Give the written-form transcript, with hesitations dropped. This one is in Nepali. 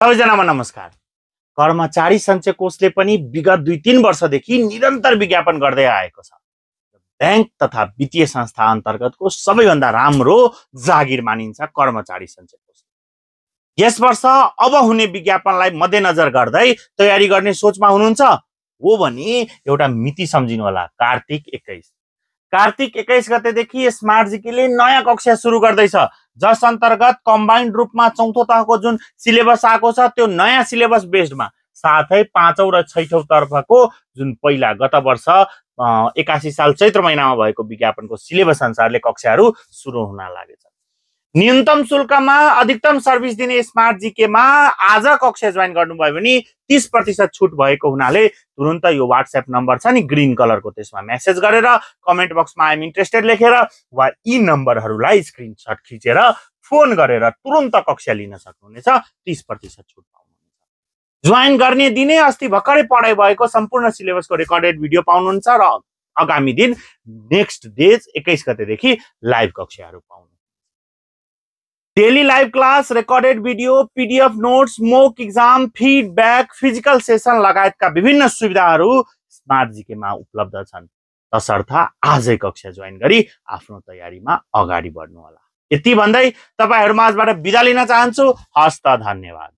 सबैजनामा नमस्कार। कर्मचारी सञ्चय कोषले पनि विगत 2-3 वर्षदेखि निरन्तर विज्ञापन गर्दै आएको छ। बैंक तथा वित्तीय संस्था अन्तर्गतको सबैभन्दा राम्रो जागिर मानिन्छ कर्मचारी सञ्चय कोष। यस वर्ष अब हुने विज्ञापनलाई मध्यनजर गर्दै तयारी गर्ने सोचमा हुनुहुन्छ हो भने एउटा मिति सम्झिनु होला, कार्तिक 21। कार्तिक 21 गतेदेखि स्मार्ट जीकेले नयाँ कक्षा सुरु गर्दैछ, जस अन्तर्गत कम्बाइन्ड रूपमा चौथो तहको जुन सिलेबस आएको छ त्यो नयाँ सिलेबस बेस्डमा, साथै 5औं र 6औं तर्फको जुन पहिला गत वर्ष 81 साल चैत्र महिनामा भएको विज्ञापनको सिलेबस अनुसारले कक्षाहरू सुरु हुन लागेछ। न्यूनतम शुल्कमा अधिकतम सर्भिस दिने स्मार्ट जीकेमा आज कक्षा जोइन गर्नुभयो भने 30% छुट भएको हुनाले तुरुन्त यो व्हाट्सएप नम्बर छ नि ग्रीन कलरको, त्यसमा मेसेज गरेर कमेन्ट बक्समा आइ एम इन्ट्रेस्टेड लेखेर वा यी नम्बरहरूलाई स्क्रिनशट खिचेर फोन गरेर तुरुन्त कक्षा लिन सक्नुहुनेछ। 30% छुट पाउनुहुनेछ। जोइन गर्ने दिनै अस्ति भर्खरै पढाइ भएको सम्पूर्ण सिलेबसको रेकर्डेड भिडियो पाउनुहुन्छ र आगामी दिन नेक्स्ट डेज 21 गतेदेखि लाइभ कक्षाहरू पाउनुहुन्छ। Daily live class, recorded video, PDF notes, mock exam, feedback, physical session लगायतका विभिन्न सुविधाहरू स्मार्ट जीकेमा उपलब्ध छन्। तसर्थ आजै कक्षा जोइन गरी आफ्नो तयारीमा अगाडि बढ्नु होला। यति भन्दै तपाईहरु माझबाट बिदा लिन चाहन्छु। हस्त धन्यवाद।